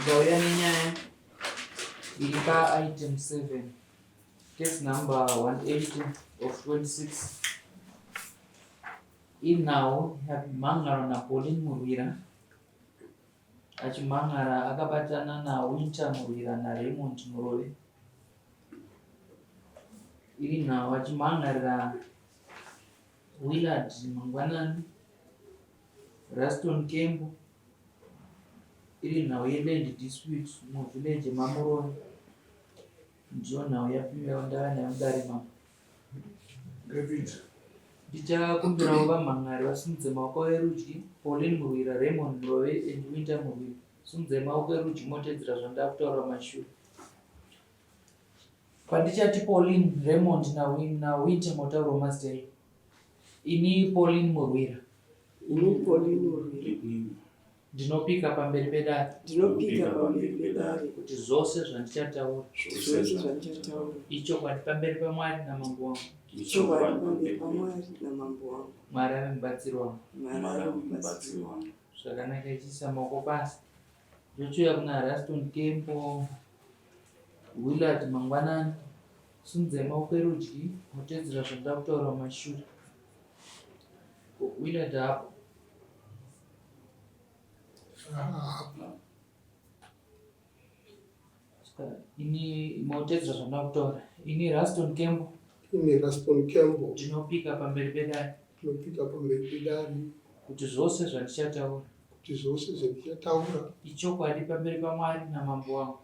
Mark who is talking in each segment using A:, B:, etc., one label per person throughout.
A: Ndauya nenyaya iri paitem 7 case number 180 of 26 inhau yamhan'ara naPauline Murwira achimhan'ara akabatana naWinter Murwira naRaymond Murove iri nhau achimhan'arira Willard Mangwanani, Ruston Kembo iri nhau yeland dispute muvillage maMurove ndiyo nhau yandava nayo mudare mambo. Ndichakumbirawo vamhan'ari vasimudze maoko erudyi, Pauline Murwira, Raymond Murove and Winter Murwira. Simudzai maoko erudyi motedzera zvandakutaura mashure. Pandichati Pauline, Raymond naWinter motaurawo mazita enyu. Ini Pauline Murwira.
B: Ini Pauline Murwira.
A: Ndinopika pamberi pedare.
B: Ndinopika pamberi pedare.
A: Kuti zvose zvandichataura.
B: Zvose zvandichataura.
A: Ichokwadi pamberi paMwari namambo wangu.
B: Ichokwadi pamberi paMwari namambo wangu.
A: Mwari ave mubatsiri wangu.
B: Mwari ave mubatsiri wangu.
A: Zvakanaka ichiisa maoko pasi. Ndochiuya kuna Ruston Kempo, Willard mangwanani. Simudzai maoko erudyi motedzera zvandida kutaura mumashure. Willard hapo. Ini motedzera zvandida kutaura. Ini Ruston Kembo.
C: Ini Ruston Kembo.
A: Ndinopika pamberi pedare.
C: Ndinopika pamberi pedare.
A: Kuti zvose zvandichataura.
C: Kuti zvose zvandichataura.
A: Ichokwadi pamberi paMwari namambo wangu.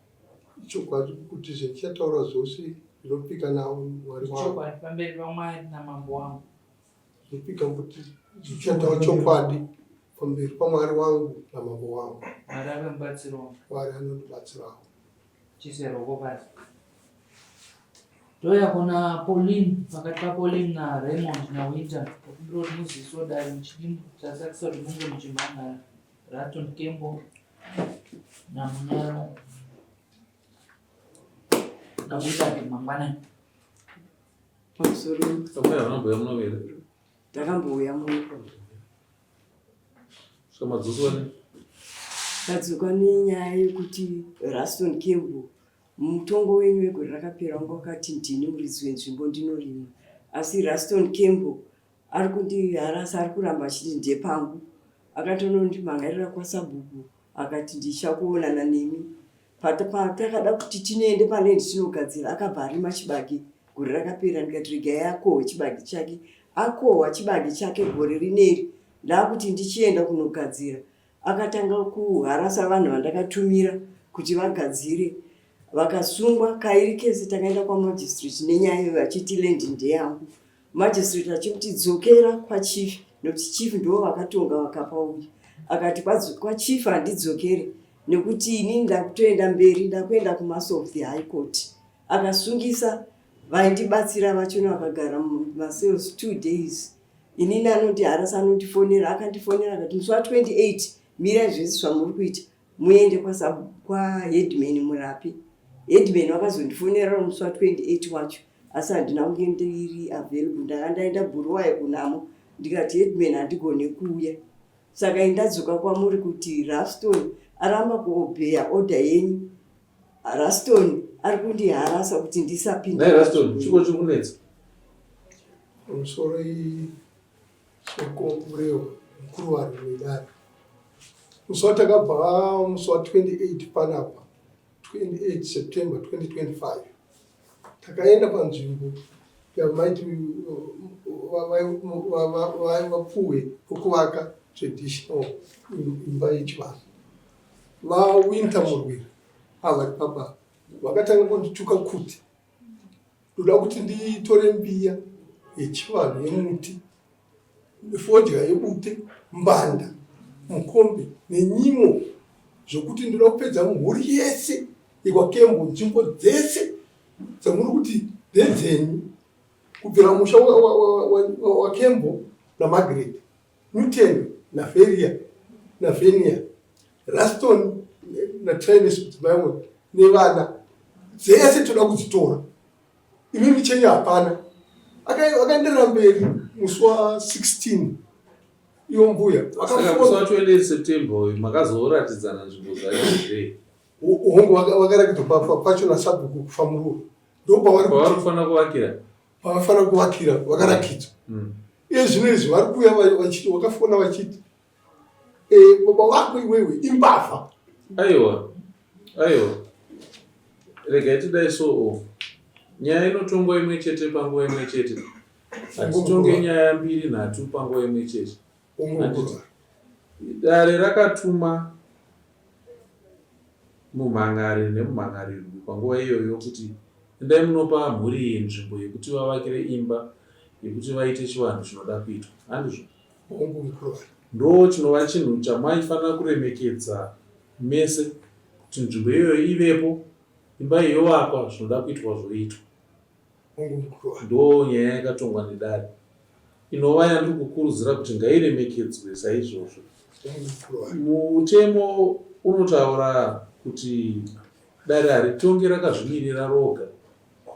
C: Ichokwadi kuti zvandichataura zvose ndinopika nawo Mwari wangu.
A: Ichokwadi pamberi paMwari namambo wangu.
C: Ndinopika kuti ndichataura chokwadi pamberi paMwari wangu namambo wangu.
A: Mwari ave mubatsiri wangu.
C: Mwari anondibatsirawo.
A: Chise ruoko pasi. Touya kuna Pauline, pakati paPauline naRaymond naWinter. Tokumbira kuti muzivisewo dare muchidimbu chasakisa kuti munge muchimhan'ara Raton Kembo naMunyara naWillard mangwanani.
B: Pamusoro.
D: Amai vanobhuya muno here?
B: Takambouya muno.
D: Saka madzoswa ne?
B: Tadzoka nenyaya yekuti Raston Kembo mutongo wenyu wegore rakapera wanga wakati ndini muridzi wenzvimbo ndinorima asi Raston Kembo ari kundiharasa ari kuramba achiti ndepangu akatonondimhangarira kwasabhuku akati ndichakuonana nemi patakada kuti tinoende paland tinogadzira akabva arima chibage gore rakapera ndikati regai akohwe chibage chake akohwa chibage chake gore rineri ndakuti ndichienda kunogadzira akatanga kuharasa vanhu vandakatumira kuti vagadzire vakasungwa kairi kese takaenda kwamagistrate nenyaya iyoyo achiti land ndeyangu Magistrate achimuti dzokera kwachief nekuti chief ndivo vakatonga vakapa uyu akati kwachief handidzokere nekuti ini ndakutoenda mberi ndakuenda kumass of the high court akasungisa vaindibatsira vachona vakagara mumacells 2 days. Inini anondiharasa, anondifonera, akandifonera akati musi wa28 mirai zvese zvamuri kuita muende kwaheadman murapi. Headman vakazondifonera musi wa28 wacho asi handina kunge ndiri available, ndanga ndaenda Bhuruwayo kunamo. Ndikati headman handigone kuuya, saka indadzoka kwamuri kuti Raston aramba kuobeya order yenyu. Raston ari kundiharasa kuti ndisapinda.
D: Nhai Raston, chiko chiri kunetsa?
C: Pamusoro soko Murewa, mukuru wari wedare. Musi watakabva musi wa28 panapa, 28 September 2025, takaenda panzvimbo yamaiti vapuwe pokuvaka traditional imba yechivanhu. VaWinter Murwira ava vari papa vakatanga kundituka kuti ndoda kuti nditore mbiya yechivanhu yemuti, fodya yebute, mbanda, mukombe nenyimo, zvokuti ndoda kupedza mhuri yese yekwaKembo, nzvimbo dzese dzamuri kuti ndedzenyu kubvira musha waKembo naMargaret Newton naFeria naVenia, Raston naTravis mudzimai wake nevana, dzese toda kudzitora, imimi chenyu hapana. Akaenderera mberi musi wa16 iwo mbuya
D: Saka musi wa 28 September uyu makazoratidzana nzvimbo dzacho here?
C: Hongu, vakarakidzwa pacho nasabhuku kuFamururu, ndopavari
D: kufanira kuvakira.
C: Pavafanira kuvakira vakarakidzwa. Iye zvino izvi vari kuuya vachiti, wakafona vachiti, "Baba vako iwewe imbavha."
D: Aiwa, aiwa, regai tidai. So nyaya inotongwa imwe chete panguva imwe chete. Hatitonge nyaya mbiri, nhatu panguva imwe chete. Handiti dare rakatuma mumhan'ari nemumhan'arirwi panguva iyoyo kuti endai munopa mhuri iyi nzvimbo yekuti vavakire imba yekuti vaite chivanhu chinoda kuitwa, handizvo?
C: Hongu, mukuru.
D: Ndo chinova chinhu chamaifanira kuremekedza mese, kuti nzvimbo iyoyo ivepo, imba iyi yovakwa, zvinoda kuitwa zvoitwa.
C: Hongu, mukuru.
D: Ndo nyaya yakatongwa nedare, inova yandiri kukurudzira kuti ngairemekedzwe saizvozvo.
C: Hongu, mukuru.
D: Mutemo unotaura kuti dare haritonge rakazvimirira roga.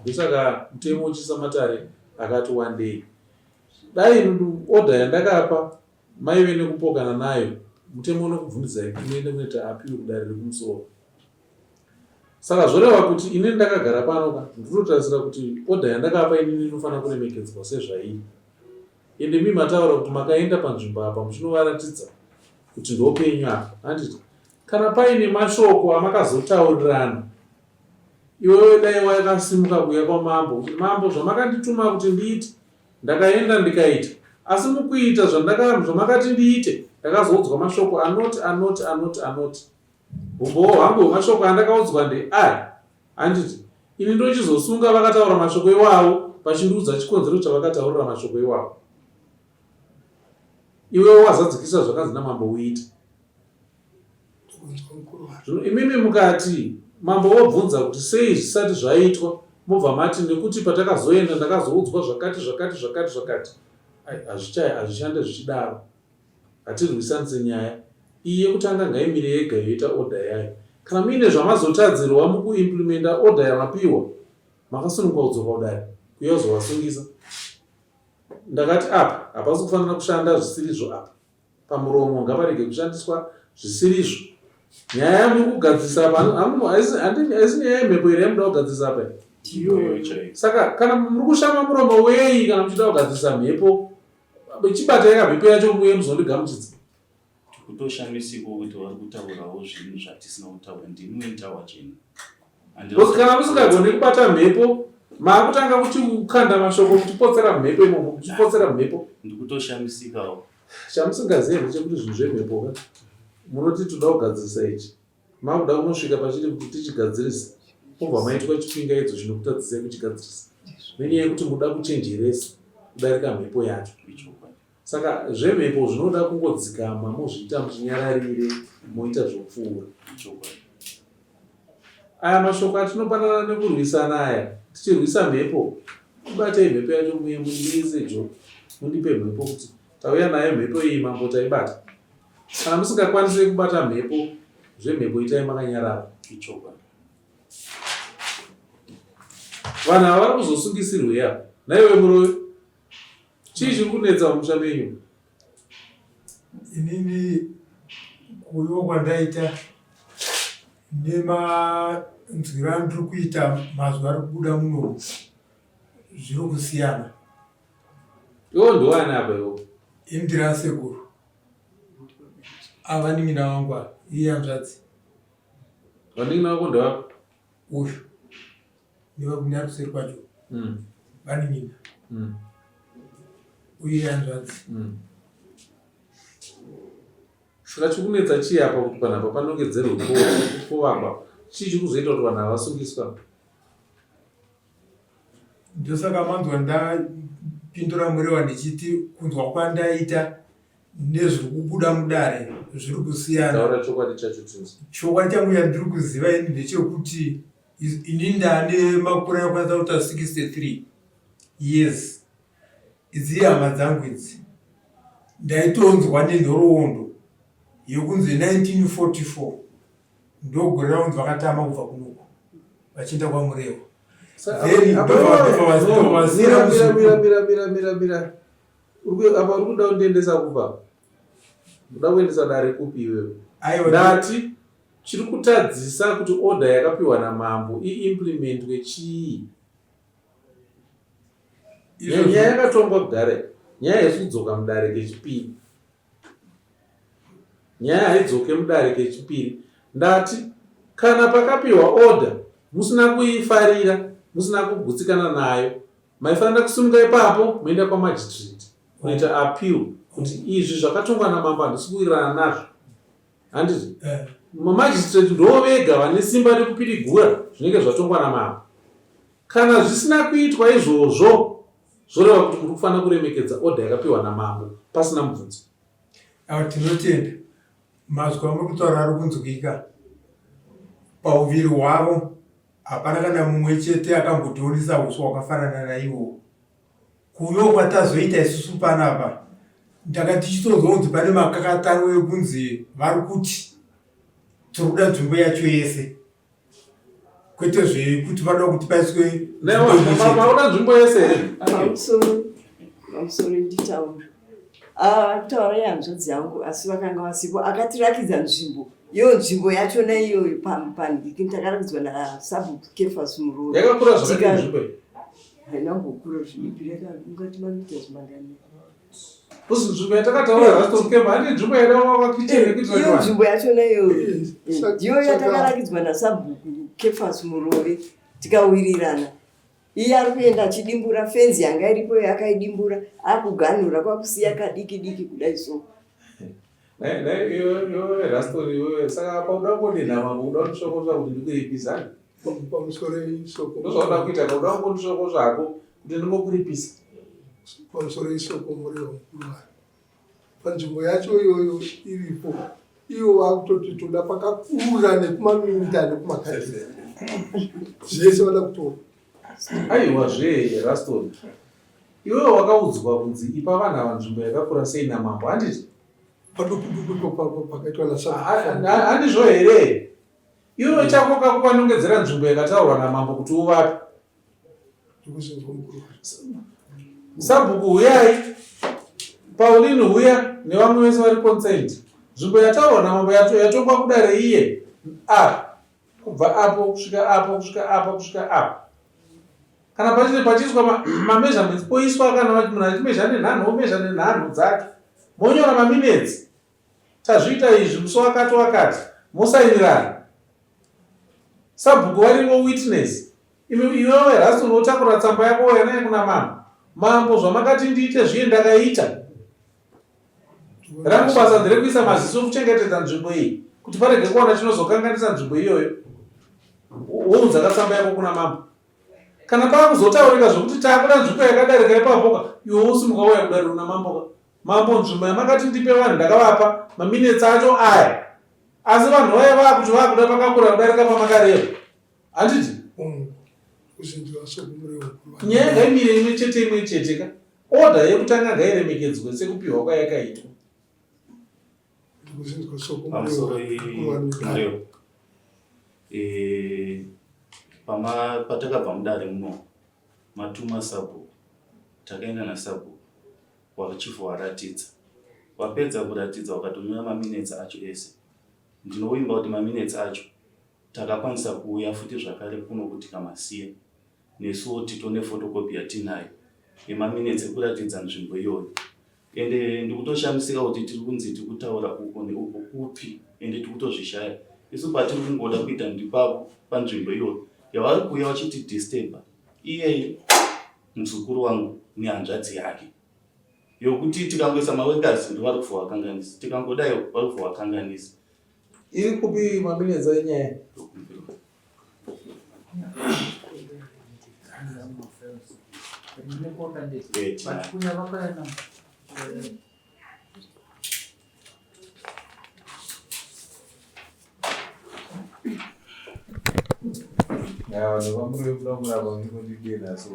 D: Ndosaka mutemo uchiisa matare akati wandei. Dai order yandakapa maive nekupokana nayo, mutemo unokubvunzai kuti muende kunoita appeal kudare rekumusoro. Saka zvoreva kuti inini ndakagara pano ka, ndinotarisira kuti order yandakapa inini inofanira kuremekedzwa sezvairi. Ende mi mataura kuti makaenda panzvimbo apa muchinovaratidza kuti ndopenyu apa, handiti? Kana paine mashoko amakazotaurirana, iwewe dai wakasimuka kuuya kwamambo kuti, "Mambo, zvamakandituma kuti ndiite ndakaenda ndikaita, asi mukuita zvamakati ndiite ndakazoudzwa mashoko anoti, anoti, anoti, anoti. Umbowo hwangu hwemashoko andakaudzwa ndeaya," handiti? Ini ndochizosunga vakataura mashoko iwawo vachindiudza chikonzero chavakataurira mashoko iwawo. Iwewo wazadzikisa zvakanzi namambo uite. Zvino imimi mukati mambo wobvunza kuti sei zvisati zvaitwa, mobva mati nekuti patakazoenda ndakazoudzwa zvakati, zvakati, zvakati, zvakati. Hazvishande zvichidaro. Hatirwisanise nyaya iyi. Yekutanga ngaimire yega, yoita order yayo. Kana muine zvamazotadzirwa mukuimplementa order yamapiwa, makasununguka kudzoka kudare kuuya kuzovasungisa. Ndakati apa hapasi kufanira kushanda zvisirizvo apa. Pamuromo ngaparege kushandiswa zvisirizvo. Nyaya yamuri kugadzirisa apa haisi nyaya yemhepo here yamuda kugadzirisa apa? Saka kana muri kushama muromo wei kana muchida kugadzirisa mhepo, chibatai kamhepo yacho muye muzondigamuchidza.
E: Kutoshamisiko kuti vari kutaurawo zvinhu zvatisina kutaura. Ndini wendawachena.
D: Because kana musingagoni kubata mhepo, maakutanga kuchikanda mashoko muchipotsera mhepo imomo, muchipotsera mhepo.
E: Ndikutoshamisikawo.
D: Chamusingazivi ndechekuti zvinhu zvemhepo ka, munoti toda kugadzirisa ichi, makuda kunosvika pachiri kuti tichigadzirisa, mobva maitwa chipingaidzo chinokutadzisai kuchigadzirisa nenyaya yekuti muda kuchenjeresa kudarika mhepo yacho. Saka zvemhepo zvinoda kungodzikama, mozviita muchinyararire, moita zvopfuura. Aya mashoko atinopanana nekurwisana aya, tichirwisa mhepo, ibatei mhepo yacho muye mundiise jo, mundipe mhepo kuti tauya nayo mhepo iyi, mambo, taibata. Kana musingakwanisi kubata mhepo, zvemhepo itai makanyarara. Vanhu ava vari kuzosungisirwei apa? Naiwe muroyi, chii chiri kunetsa mumusha menyu?
F: Inini kuuyiwa kwandaita nemanzwiro andiri kuita mazwi ari kubuda muno zviri kusiyana.
D: Iwo ndiwani apa iwo?
F: Ini ndiri asekuru avanin'ina vangu ava, iye hanzvadzi.
D: Vanin'ina vako ndevako?
F: Uyu nevakunyari kuseri kwacho vanin'ina, uye hanzvadzi.
D: Saka chikunetsa chii apa kuti panhu apa panongedzerwe kuvakwa? Chii chiri kuzoita kuti vanhu ava vasungiswa?
F: Ndosaka manzwa ndapindura murewa ndichiti kunzwa kwandaita nezviri kubuda mudare zviri kusiyana.
D: Taura chokwadi chacho tinzwe.
F: Chokwadi changu chandiri kuziva ini ndechekuti ini ndane makore akwanisa kuita 63 years. Idzi ihama dzangu idzi. Ndaitonzwa nenhoroondo yekunzi 1944 ndogore raunzi vakatama kubva kunoku vachienda kwaMurewa. Then ndobva vasiyira
D: Mira, mira, mira, mira, mira. Apa uri kuda kundiendesa kupa, uda kuendesa dare kupi iwewe?
F: Aiwa.
D: Ndati Chiri kutadzisa kuti order yakapiwa namambo iimplementwe chii? Nyaya yakatongwa kudhara nyaya haisi kudzoka mudare kechipiri. Nyaya haidzoke mudare kechipiri. Ndati kana pakapiwa order musina kuifarira, musina kugutsikana nayo, maifanira kusimuka ipapo moenda kwamagistrate kunoita appeal kuti izvi zvakatongwa namambo handisi kuwirirana nazvo. Handiti? Eh. Mamagistrate ndoo vega vane simba rekupidigura zvinenge zvatongwa namambo. Kana zvisina kuitwa izvozvo zvoreva kuti muri kufanira kuremekedza order yakapiwa namambo pasina mubvunzo.
F: Awa tinotenda. Mazwi amuri kutaura ari kunzwika. Pauviri hwavo hapana kana mumwe chete akambotionesa uswa hwakafanana naiwo. Kuuya kwatazoita isusu panapa ndanga tichitonzwa kunzi pane makakatanwa ekunzi vari kuti tiri kuda nzvimbo yacho yese kwete zvekuti vanoda kuti paiswe
D: maona nzvimbo yese here
B: pamusoro pamusoro nditaura ah, kutaura yehanzvadzi yangu asi vakanga vasipo akatirakidza nzvimbo iyo nzvimbo yachona iyoyo pandiki takarakidzwa nasabhuku kefas muroro
D: yakakura zvakadii nzvimbo iyi
B: haina kumbokura zvidiki ungati mameters mangani
D: Kuzi nzvimbo yatakataura Raston Camp handi nzvimbo yadakavakwa kitchen yekuitira
B: iyo
D: vanhu.
B: nzvimbo yachona iyoyo
C: Saka-
B: ndiyo yatakarakidzwa nasabhuku kefas murove tikawirirana iye ari kuenda achidimbura fenzi yanga iripo iyo akaidimbura akuganhura kwakusiya kadiki diki kudai so
D: Naye naye iwe iwe Raston iwe saka pauda kungondenha mambo uda kundisvokosva kuti ndikuripisa.
C: Pamusoro isoko.
D: Ndozvauda kuita ka uda kungondisvokosva hako kuti ndingokuripisa.
C: Pamusoro isoko mureva mukuru wani. Panzvimbo yacho iyoyo iripo ivo vakutoti toda pakakura nekumaminda nekumakadhi zvese vada kutora.
D: Aiwa zvee Raston. Iwewe wakaudzwa kunzi ipa vanhu ava nzvimbo yakakura sei namambo handiti?
C: Paduku duku pakaitwa
D: na Handizvo here? Iwewe chako kakuvanongedzera nzvimbo yakataurwa namambo kuti uvape. Sabhuku huyai, Pauline huya nevamwe vese vari concerned. Nzvimbo yataurwa namambo yatongwa kudare iye apa kubva apo kusvika apo kusvika apo kusvika apo. Kana pachine pachiiswa mameasurements poiswa kana munhu achimezha nenhanho omezha nenhanho dzake monyora maminutes Tazviita izvi musi wakati wakati mosainirana. Sabhuku varivo witness. Imi iwewe Rasta unotakura tsamba yako wouya nayo kuna mambo. Mambo zvamakati ndiite zviye ndakaita. Rangu basa nderekuisa maziso kuchengetedza nzvimbo iyi kuti parege kuwana chinozokanganisa nzvimbo iyoyo. Wounza katsamba yako kuna mambo. Kana pakuzotaurika zvekuti takuda nzvimbo yakadarika ipapoka iwe wosimuka wouya kudariro namambo ka. Mambo nzvimbo yamakati ndipe vanhu ndakavapa maminutes acho aya asi vanhu vaya vakuti vakuda pakakura kudarika pamakareva handiti nyaya ngaimire imwe chete imwe chete ka order yekutanga ngairemekedzwe sekupiwa kwayakaitwa
E: Pamusoro mureo eh, patakabva mudare muno matuma sabhuku takaenda nasabhuku Wachief waratidza. Wapedza kuratidza ukatonyora maminutes acho ese. Ndinovimba kuti maminutes acho takakwanisa kuuya futi zvakare kuno tikamasiya. Nesuwo titone photocopy yatinayo yemaminutes ekuratidza nzvimbo iyoyo. Ende ndikutoshamisika kuti tiri kunzi tiri kutaura uko neuko kupi ende tikutozvishaya. Isu patiri kungoda kuita ndipapo panzvimbo iyoyo yavari kuuya vachitidisturber. Iyeye muzukuru wangu nehanzvadzi yake yokuti tikangoisa maworkers ndovari kufa wakanganisa tikangodai vari kufa wakanganisa
D: iri kupi maminetsa enyaya Vanhu vamuri vekuda kurapa vachingondidena so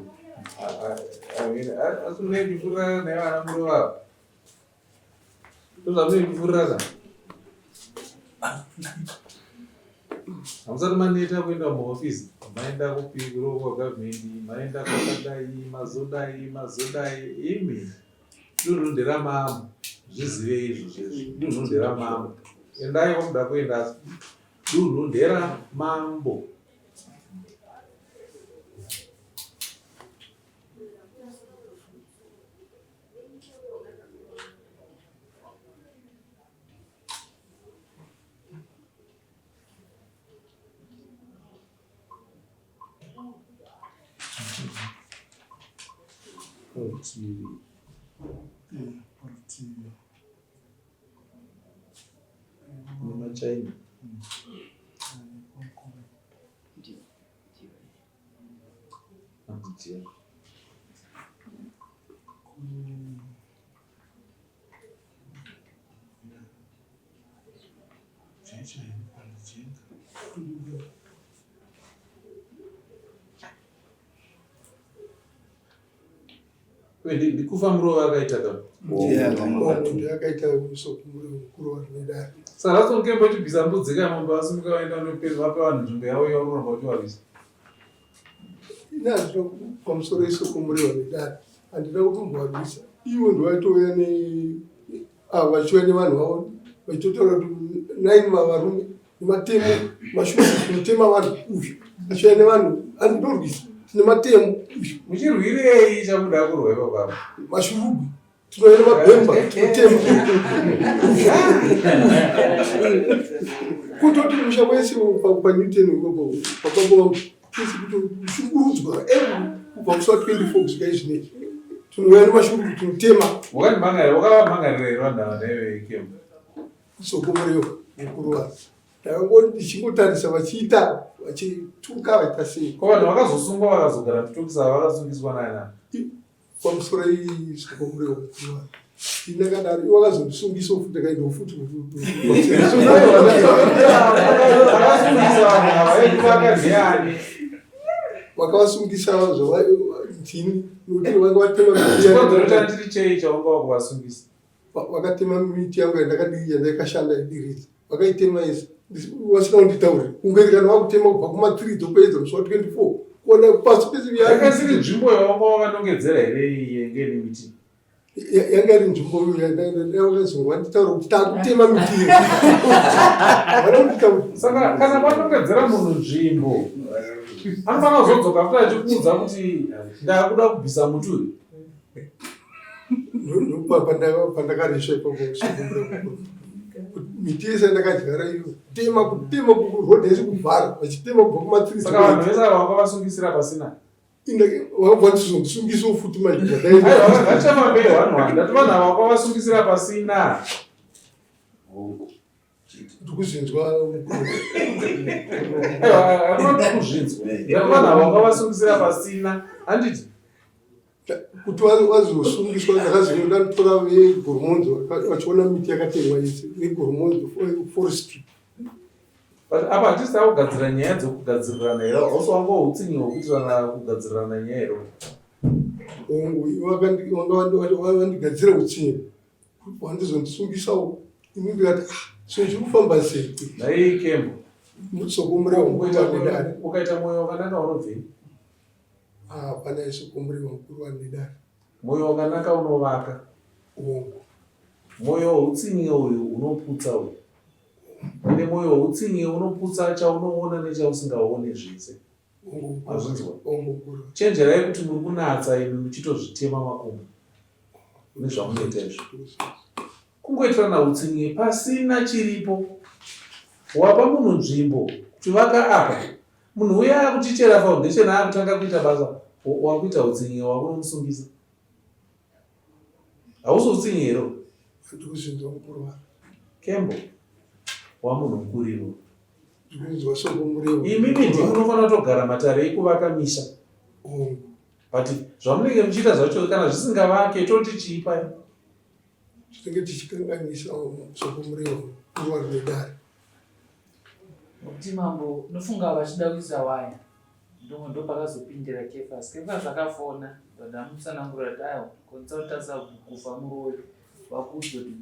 D: asi unoendifurira naye vana muri vavo ndozvamunoendifurira ka hamusati maneta kuenda muhofisi maenda kupi kurohwa gavhumendi maenda kwakadai mazodai mazodai imi Dunhu nderamambo, zvizivei izvozvo izvi. Dunhu nderamambo. Endai kwamuda kuenda asi Dunhu ndera mambo. Parutivi.
C: Parutivi.
D: Nemachina. Ndikufa murova akaita ka
C: akaita mukuru warinedare
D: saka vasonge chibvisa mbudzi ka mambo vasimuka vaenda vapa vanhu nzvimbo yavo yauroramba uchivarwisa
C: Ini handina pamusoro isoko murehwa nedare handina kutombovarwisa ivo ndivaitouya ne ava vachiuya nevanhu vavo vachitotaura kuti nine mavarume nematemo mashoma tinotema vanhu uyu achiuya nevanhu andorwisa tine matemo uyu
D: muchirwirei chamuda kurwa ipapapa
C: mashurugwi Tinoenda mabhemba tinotema. Kutoti musha wese paNewton ikoko pakwako vangu tese kutoshungurudzwa every kubva musi wa 24 kusvika izvinezvi. Tinouya nemashuru tinotema.
D: Wakandimhangarira wakavamhangarira here vanhu ava naive kemba?
C: Soko murehwa mukuru wangu. Ndakangoti ndichingotarisa vachiita vachituka vaita sei.
D: Ko vanhu vakazosungwa vakazogara muchitokisi ava vakasungiswa nani nani?
C: Pamusoro isoko murehwa mukuru wangu. Ndakadaro iwo akazondisungisa futi ndakaendawo futi.
D: Akasungisa vanhu ava vekuvaka ndiani?
C: Vakavasungisa zvavaitini nokuti vanga vatema miti
D: Chikonzero chandiri chei chaunga wakuvasungisa?
C: Vakatema miti yangu yandakadii yandakashanda yediridza. Vakaitema yese vasina kunditaurira. Kungeri kana vakutema kubva kuma 3 dzokuedza musi wa 24 kuona pasi pese
D: Yanga isiri nzvimbo yawanga wakanongedzera here iyi yenge ine miti?
C: Yanga iri nzvimbo yakazongo vanditaura kuti takutema miti iyi. Havana kunditaurira.
D: Saka kana vanongedzera munhu nzvimbo anofanira kuzodzoka futi achikuudza kuti ndakuda kubvisa muti uyu.
C: Ndopandakaresva ipapo miti yese yandakadyara iyo kutema kutema road yese kuvhara vachitema kubva kumatiri.
D: Saka vanhu vese ava vakavasungisira pasina
C: vabva futi manje
D: ngatichafambei vanhu vanhu ndati vanhu ava vakavasungisira pasina.
C: Ndikuzvinzwa
D: aiwa kuzvinzwa ndati vanhu ava vakavasungisira pasina handiti
C: kuti vazosungiswa ndakazoenda nditora vegoromonzo vachiona miti yakatemwa yese vegoromonzo forestry.
D: But apa hatisi takugadzira nyaya dzekugadzirirana here? Hausi wanga hutsinye hwekuitirana kugadzirirana nyaya here?
C: Hongu, vandigadzira hutsinye wandizondisungisawo ini ndikati ah so zviri kufamba sei?
D: Nhai Kembo.
C: Soko murewa mukuru
D: wanedare. Ukaita mwoyo wakanaka unobvei?
C: Ah, hapana soko murewa mukuru wanedare.
D: Mwoyo wakanaka unovaka.
C: Hongu.
D: Mwoyo wehutsinye uyu unoputsa uyu. Ende mwoyo wehutsinye unoputsa chaunoona nechausingaone zvese. Mazvinzwa? Chenjerai kuti muri kunatsa imi muchitozvitema makumbo nezvamunoita izvo. Kungoitirana hutsinye pasina chiripo. Wapa munhu nzvimbo kuti vaka apa. Munhu uya akuchichera foundation akutanga kuita basa wakuita hutsinye wakunomusungisa. Hausi utsinye here?
C: Ndikuzvinzwa mukuru wangu.
D: Kembo wamunhu mukuriro.
C: Ndikuzvinzwa soko murevo.
D: Imimi ndimi munofanira kutogara matare ekuvaka misha.
C: Hongu.
D: But zvamunenge muchiita zvacho kana zvisingavake toti chii paya?
C: Tinenge tichikanganisa soko murevo mukuru wari nedare.
A: Nokuti mambo nofunga vachida kuisa waya ndopakazopindira Kefas. Kefas akafona ndamutsanangurira kuti aiwa konzautarisa kufa muroyi vakuudzwa kuti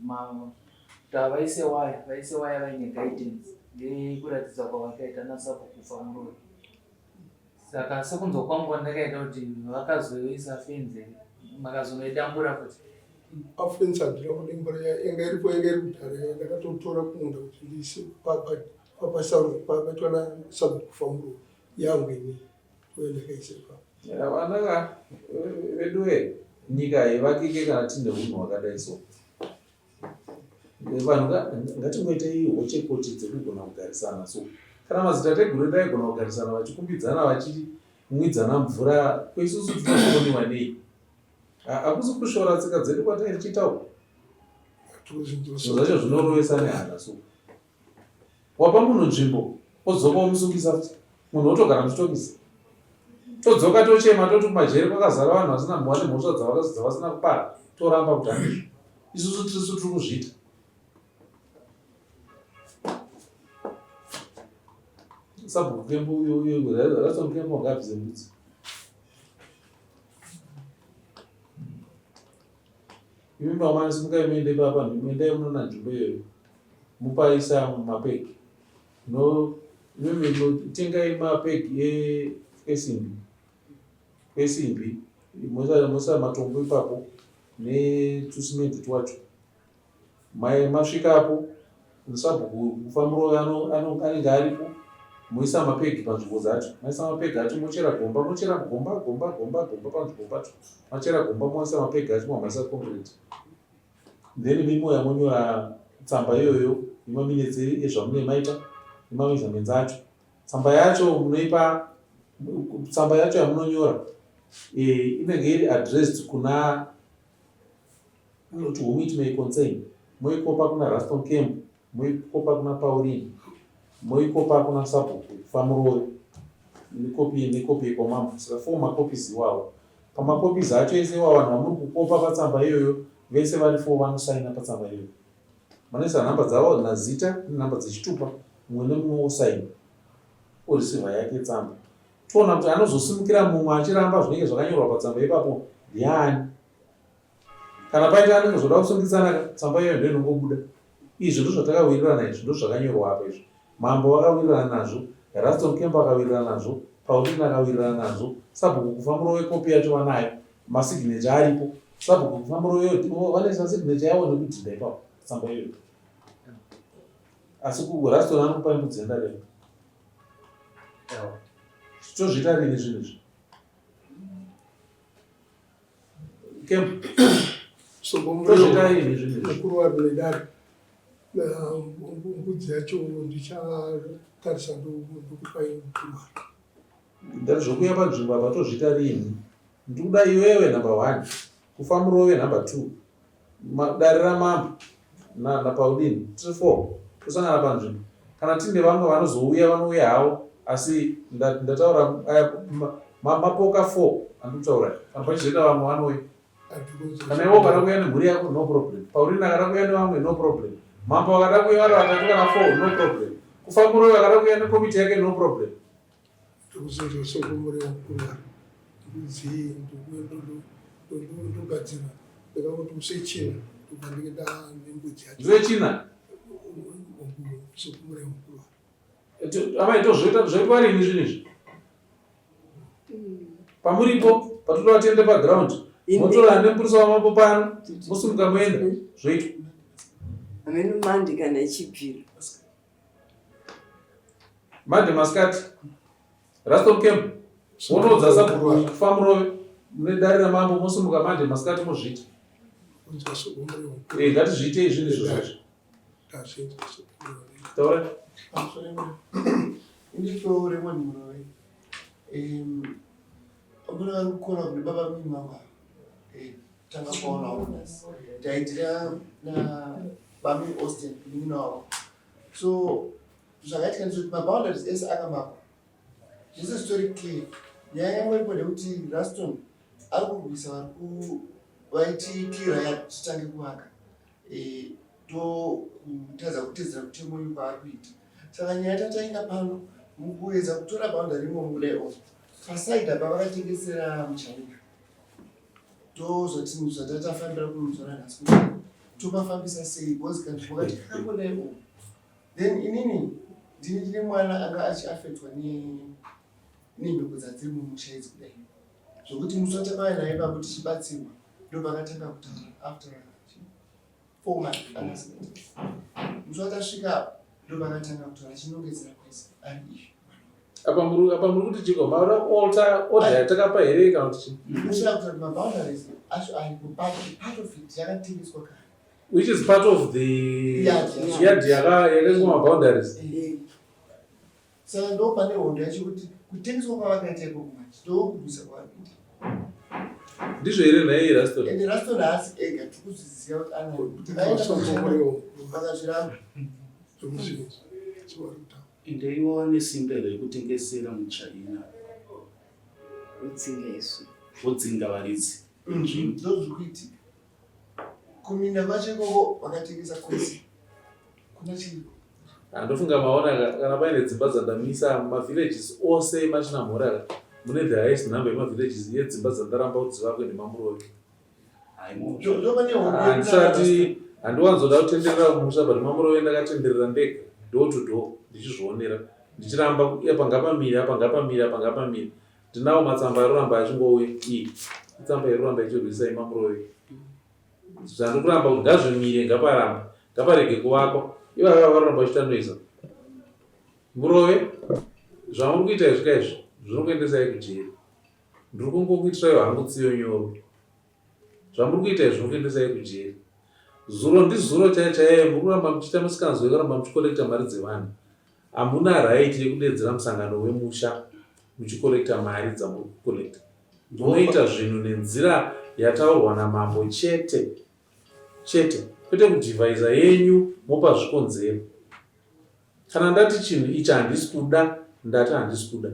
A: kuti havaise waya vaise waya vaine guidance ngekuratidza kwavakaita nasabhuku kufa muroyi. Saka sekunzwa kwangu kwandakaita kuti vakazoisa fenzi makazonoidambura futi.
C: Pafenzi handina kudembura yanga iripo yanga iri kudhara ndakatotora kumunda kuti ndiise papa. Paitwa nasabhuku Kufamuro yangu ini uye ndakaisa ipapo.
D: Vana ka veduwe nyika haivakike kana tine hunhu hwakadai so. Vanhu ngatingoitei hochekoche dzekugona kugarisana so. Kana madzitateguru edu aigona kugarisana vachikumbidzana vachimwidzana mvura ko isusu tinozvikoniwa nei? Hakusi kushora tsika dzedu kwatinenge tichiita uku. Zvinhu zvacho zvinorovesa nehana so. Wapa munhu nzvimbo wodzoka womusungisa futi munhu wotogara muchitokisi. Todzoka tochema toti kumajeri kwakazara vanhu vasina mhosva nemhosva dzavasina kupara toramba kuti handizvo. Isusu tirisu tiri kuzviita. Sabhuku Kembo uyo uyo Rason Kembo ngaabvise mbudzi. Imi mama simukai muende papa endai munoona nzvimbo iyoyo mupaisa mapegi no imimi tengai mapegi esimbi esimbi moisa matombo ipapo netusimende twacho Mai masvikapo sabhuku kufamurove anenge aripo moisa mapegi panzvimbo dzacho maisa mapegi acho mochera gomba mochera gomba gomba gomba gomba panzvimbo pacho machera gomba moisa mapegi acho mamaisa concrete then mimoya monyora tsamba iyoyo nemaminetsi ezvamunee maita nemameasurements acho tsamba yacho munoipa tsamba yacho yamunonyora eh, inenge iri addressed kuna Inoti whom it may concern moikopa kuna Raston Camp, moikopa kuna Pauline, moikopa kuna Sabhuku Famurove nekopi nekopi yekwamambo. Saka four macopies iwawo. Pamacopies acho ese iwawo vanhu vamuri kukopa patsamba iyoyo vese vari four vanosaina patsamba iyoyo. Vanoisa nhamba dzavo nazita nenhamba dzechitupa mumwe nemumwe osaina oreceiver yake tsamba. Toona kuti anozosimukira mumwe achiramba zvinenge zvakanyorwa patsamba ipapo ndiani. Kana paita anenge zvoda kusungisana ka tsamba iyoyo ndiyo inongobuda. Izvi ndozvatakawirirana izvi ndozvakanyorwa apa izvi. Mambo vakawirirana nazvo, Raston Kembo akawirirana nazvo, Pauline akawirirana nazvo, Sabhuku Kufamurove kopi yacho vanayo, masignature aripo. Sabhuku Kufamurove vanoisa signature yavo nekudhinda ipapo tsamba iyoyo. Asi Raston anokupa mbudzi yendarema. Tozviita rini zvinhu izvi?
C: Mukuru wadare mbudzi yacho ndichatarisa ndokupai mukuru waro.
D: Ndati zvokuya panzvimbo apa tozviita rini? Ndikuda iwewe number one, kufa murove number two, dare ramambo naPaulini tiri four tosangana panzvimbo. Kana tine vamwe vanozouya vanouya havo asi ndataura aya mapoka four andikutaura kana pachizoita vamwe vanouya. Kana iwe ukada kuuya nemhuri yako no problem. Paulini akada kuuya nevamwe no problem. Mambo akada kuuya vari vatatu kana four no problem. Kufa muroyi akada kuuya nekomiti yake no problem.
C: Ndokuzonzwa soko mureva mukuru waro mbudzi ndogadzira ndakangoti usechina ndobva ndenge nembudzi yacho.
D: Usechina?
C: Soko mureva mukuru waro.
D: Amai tozvoita zvoitwa rini zvinhu izvi? Pamuripo patoda tiende paground motora nemupurisa wamambo pano mosimuka moenda zvoitwa.
B: Ameno mandi kana ichibvira.
D: Mande masikati. Raston Camp. Wonoudza sabhuku kufa murove. Mune dare ramambo mosimuka mande masikati mozviita. Eh, ngatizviitei zvinhu izvo zvacho. Taura.
G: Ndito Raymond Murove. Amuna vari kukora kune baba mimanga. Eh, tanga kuona nhasi. Taitira na bami Austin munin'ina wavo. So zvakaitika ndezvekuti maboundaries ese akamakwa zvese zvitori clear nyaya yangu iripo ndekuti Raston ari kurwisa vari ku vaiti clear yard titange kuvaka eh, tokutadza kutedzera mutemo uyu kwaari kuita saka nyaya tatainga pano mukuedza kutora boundary imomo kudai o pasaidi apa vakatengesera muchina tozoti zvatatafambira kunotora nhasi kuti topafambisa sei because kanzvimbo kati kakangodai o then inini ndini ndine mwana anga achiafectwa nemhiko dzadziri mumusha idzi kudai zvokuti musi watakauya naye ipapo tichibatsirwa ndopakatanga kutaura after 4 months musi watasvika apo. Ndovakatanga kutaura achinongedzera kwese ari izvi.
D: Apa muri apa muri kuti chiko maura alter order yatakapa here kana kuti chii?
G: Ndinoshaya kuti maboundaries acho aripo but part of it yakatengeswa kare.
D: Which is part of the
G: Yard yacho.
D: yard yaka yakaiswa maboundaries.
G: Eh. Saka ndo pane hondo yacho kuti kutengeswa kwavakaita ikoko manje ndokurwisa kwavari kuita.
D: Ndizvo here nhai Raston?
G: Ende Raston haasi ega tikuzviziva kuti anayo kuti vaenda vakazviramba.
E: Ende ivo vane simba here rekutengesera muchina?
B: Vodzinga isu.
E: Vodzinga varidzi venzvimbo.
G: Ndozviri kuitika. Kuminda kwacho ikoko vakatengesa kwese. Kuna chiriko.
D: Ndofunga maona kana paine dzimba dzandamisa mumavillages ose emachinamhora ka mune the highest number yemavillages yedzimba dzandaramba kuti dzivakwe nemamurovi. Handisati handiwanzoda kutenderera kumusha but mamurove ndakatenderera ndega door to door ndichizvionera ndichiramba apa ngapamire apa ngapamire apa ngapamire ndinawo matsamba aroramba achingouya iyi itsamba iroramba ichirwisa imamurove zvandiri kuramba kuti ngazvimire ngaparamba ngaparege kuvakwa ivava varoramba vachiita noise murove zvamuri kuita izvi kaizvi zvinokuendesai kujeri Ndiri kungokuitiraiwo hangu tsiyo nyoro. Zvamuri kuita izvi zvinokuendesai kujeri. Zuro ndizuro chaiye chaiye muri kuramba muchiita misikanzwa yekuramba muchikolekta mari dzevanhu. Hamuna right yekudeedzera musangano wemusha muchikolekta mari dzamuri kukolekta. Munoita zvinhu nenzira yataurwa namambo chete chete kwete kudhivhaiza yenyu mopa zvikonzero. Kana ndati chinhu ichi handisi kuda ndati handisi kuda.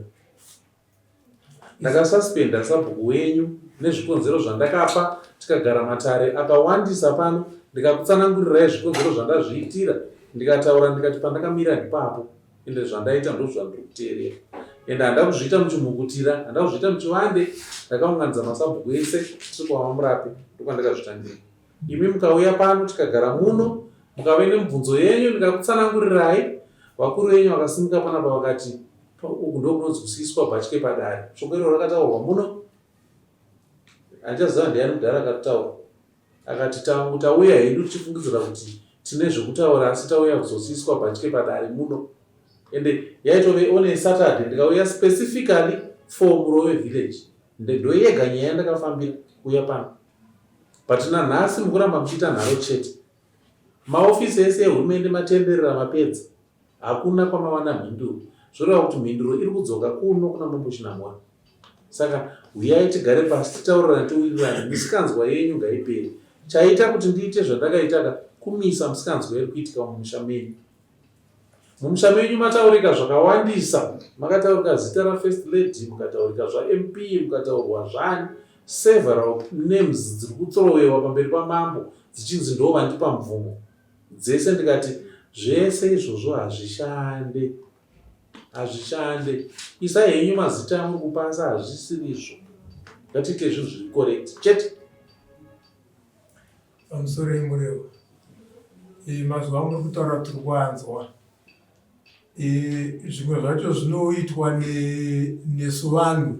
D: Ndakasuspenda sabhuku wenyu nezvikonzero zvandakapa tikagara matare akawandisa pano ndikakutsanangurirai zvikonzero zvandazviitira ndikataura ndikati pandakamira ndipapo ende zvandaita ndozvandiri kuteerera ende handa kuzviita muchimhukutira handa kuzviita muchivande ndakaunganidza masabhuku ese tiri kwavamurape ndokwandakazvitangira Imi mukauya pano tikagara muno mukave nemubvunzo yenyu ndikakutsanangurirai. Vakuru venyu vakasimuka panapa vakati uku ndokunonzi kusiiswa bhatye padare. Shoko iro rakataurwa muno. Handichaziva ndiani mudhara akataura. Akati tauya hedu tichifungidzira kuti tine zvekutaura asi tauya kuzosiiswa bhatye padare muno. Ende yaitove on a Saturday ndikauya specifically for Murove village. Ndoyega nyaya yandakafambira kuuya pano. But nanhasi mukuramba muchiita nharo chete. Maofisi ese ehurumende matenderera mapedza. Hakuna kwamawana mhinduro. Zvoreva kuti mhinduro iri kudzoka kuno kuna Mambo Chinamhora. Saka huyai tigare pasi titaurirane tiwirirane. Misikanzwa yenyu ngaipere. Chaita kuti ndiite zvandakaita ka kumisa misikanzwa iri kuitika mumusha menyu. Mumusha menyu mataurika zvakawandisa, makataurika zita rafirst lady, mukataurika zvaMP, mukataurwa zvani, several names dziri kuthrowewa pamberi pamambo dzichinzi ndo vandipa mvumo dzese. Ndikati zvese izvozvo hazvishande, hazvishande. Isai henyu mazita amuri kupasa, hazvisirizvo. Ngatiite zvinhu zviri correct chete.
F: Pamusoro yemurewa e, mazwi amuri kutaura tiri kuanzwa e, zvimwe zvacho zvinoitwa nesu vanhu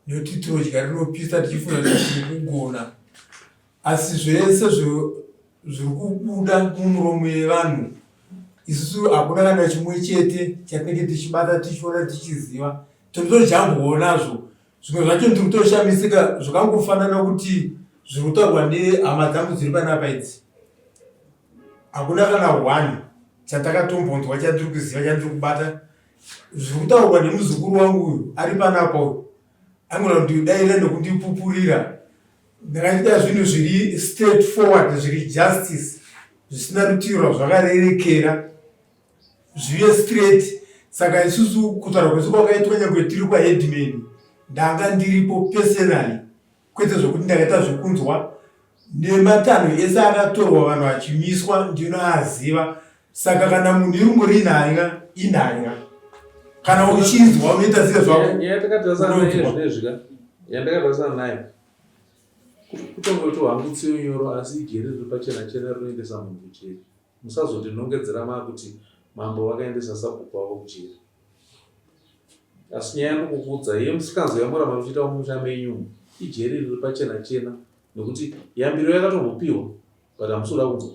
F: nekuti tinodya rinopisa tichifunga kuti tiri kugona asi zvese zviri kubuda mumuromo yevanhu isusu hakuna kana chimwe chete chatinenge tichibata tichiona tichiziva tinotojambwawo nazvo Zvimwe zvacho ndiri kutoshamisika zvakangofanana kuti zviri kutaurwa nehama dzangu dziri panapa idzi. Hakuna kana one chandakatombonzwa chandiri kuziva chandiri kubata. Zviri kutaurwa nemuzukuru wangu uyu ari panapa uyu anogona kundidaira nekundipupurira. Ndakachida zvinhu zviri straight forward zviri justice zvisina rutivi rwazvakarerekera. zvive straight saka isusu kutaura kwesu kwakaitwa nyangwe tiri kwaheadman ndanga ndiripo personally kwete zvekuti ndakaita zvekunzwa nematanho ese akatorwa vanhu vachimiswa ndinoaziva saka kana munhu irungori inhanya inhanya kana uchinzwa unoita sei zvako
D: yandakatasana nayo kutongoitwa hangu tsiyo nyoro asi ijeri riri pachena chena rinoendesa munhu kujeri Musazondinongedzera makuti mambo vakaendesa sabhuku wavo kujeri. Asi nyaya yandikukuudza iye musikanzwa yamoramba muchiita mumusha menyu umu ijeri riri pachena chena nekuti yambiro yakatombopiwa but hamusi kuda kunzwa.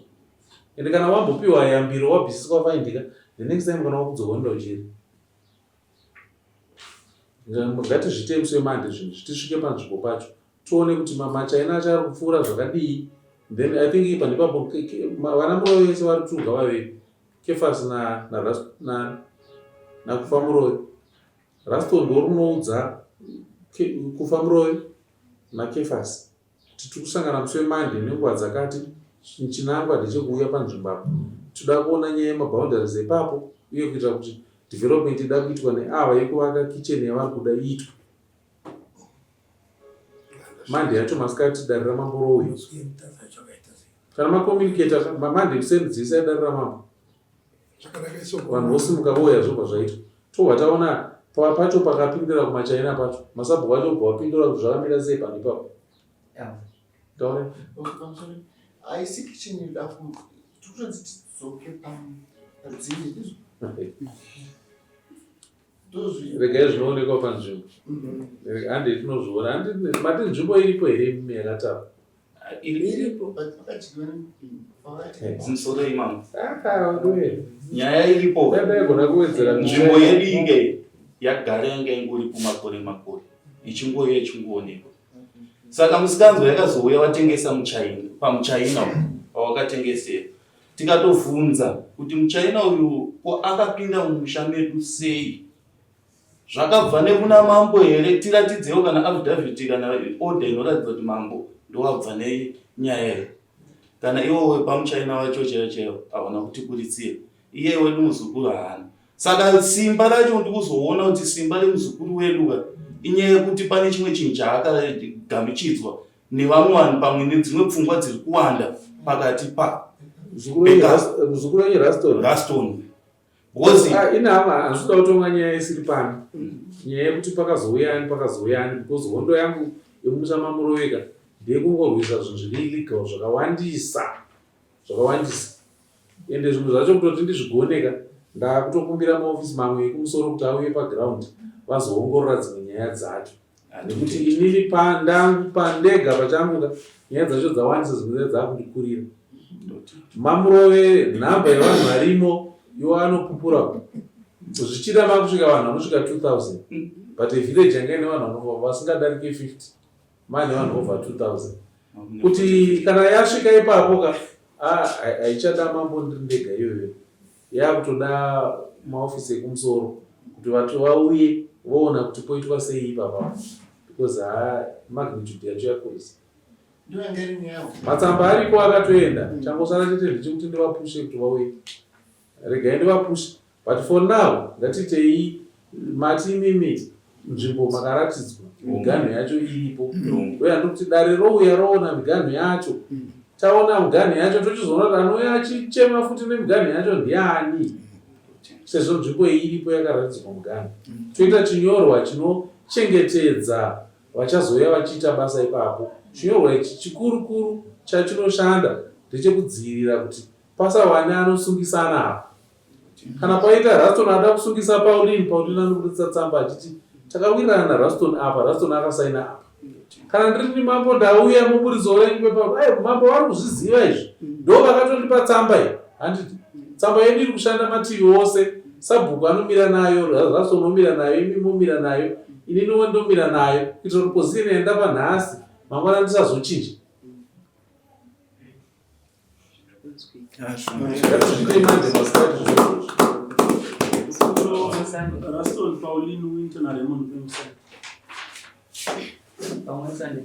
D: Ende kana wambopiwa yambiro wabvisiswa faindika The next time kana wakudzoka unoenda kujeri. Ngatizviitei musi wemande zvinhu izvi tisvike panzvimbo pacho tione kuti machaina acho ari kupfuura zvakadii then I think ipa ndipapo vana muroyi vese vari tuga vaviri Kefas na na na na kufa muroyi Raston ndorunoudza kufa muroyi naKefas kuti tiri kusangana musi weMonday nenguva dzakati, chinangwa ndechekuuya panzvimbo apa. Tinoda kuona nyaya yemaboundaries epapo uye kuitira kuti development ida kuitwa neava yekuvaka kitchen yavari kuda iitwe. Monday yacho masikati dare ramambo rouya. Kana macommunicator maMonday kuseni dzivisai dare ramambo. Vanhu vosimuka vouya zvobva zvaitwa. Tobva taona pacho pakapindira kumachaina pacho masabhuku acho obva wapindura kuti zvakamira sei panhu ipapo. Taure.
G: Haisi kitchen inoda kutonzi tidzoke padzinde ndizvo.
D: Regai zvinoonekwa panzvimbo. Handi tinozviona. Handi mati nzvimbo iripo here imimi yakataura?
E: Iripo. Zimusoro imamo. Nyaya iripo. Nzvimbo yedu inge yagara yanga ingoripo makore makore. Ichingouya ichingoonekwa. Saka musikanzwa yakazouya watengesa muchaina pamuchaina pawakatengesera. Tikatovhunza kuti muchaina uyu ko akapinda mumusha medu sei? Zvakabva nekuna mambo here? Tiratidzewo kana affidavit kana order inoratidza kuti mambo ndowabva nenyaya iyi. Kana iwo wepamuchina wacho chaiyo chaiyo hawana kutiburitsira. Iye wedu muzukuru haana. Saka simba racho ndikuzoona kuti simba remuzukuru wedu ka inyaya yekuti pane chimwe chinhu chaakagamuchidzwa nevamwe vanhu pamwe nedzimwe pfungwa dziri kuwanda pakati pa
D: muzukuru wenyu Raston.
E: Raston. Because
D: ah, ine hama hazvida kutonga nyaya isiri pano nyaya yekuti pakazouya ani pakazouya ani because hondo yangu yemumusha mamuroveka ndeyekungorwisa zvinhu zviri illegal zvakawandisa zvakawandisa ende zvimwe zvacho kutoti ndizvigoneka ndakutokumbira maofisi mamwe ekumusoro kuti auye paground vazoongorora dzimwe nyaya dzacho nekuti inini pandangu pandega pachangu ka nyaya dzacho dzawandisa dzimwe dzacho dzakundikurira mamurove nhamba yevanhu varimo iwo anopupura zvichida makusvika vanhu vanosvika 2000 but village yanga ine vanhu vasingadarike 50 mane vanhu over 2000 kuti kana yasvika ipapo ka ah, haichada mambo ndiri ndega iyoyo Yakutoda maoffice ekumusoro kuti vati vauye voona kuti poitwa sei ipapa because haa magnitude yacho yakurisa. Matsamba ariko akatoenda changosara chete ndechekuti ndivapushe kuti vauye. Regai ndivapushe but for now ngatiitei mati imimi nzvimbo makaratidzwa miganhu yacho iripo ndoyandiri kuti dare rouya roona miganhu yacho taona miganhu yacho tochizoona kuti anouya achichema futi nemiganhu yacho ndiani sezvo nzvimbo iyi iripo yakaratidzwa muganhu toita chinyorwa chinochengetedza vachazouya vachiita basa ipapo chinyorwa ichi chikurukuru chachinoshanda ndechekudzivirira kuti pasawane anosungisana apa Kana paita Ruston ada kusungisa Pauline, Pauline anoburitsa tsamba achiti takawirirana naRuston apa, Ruston akasaina apa. Kana ndirini mambo ndauya moburitsawo renyu pepa, ai mambo vari kuzviziva izvi. Ndo vakatondipa tsamba iyi. Handiti tsamba yedu iri kushanda mativi ose. Sabhuku anomira nayo, Ruston omira nayo, imi momira nayo, ininiwo ndomira nayo kuitira kuti position yandapa nhasi mangwana ndisazochinja.
H: Raston Pauline Winter na Raymond Pemsai.
A: Pamwe Sunday.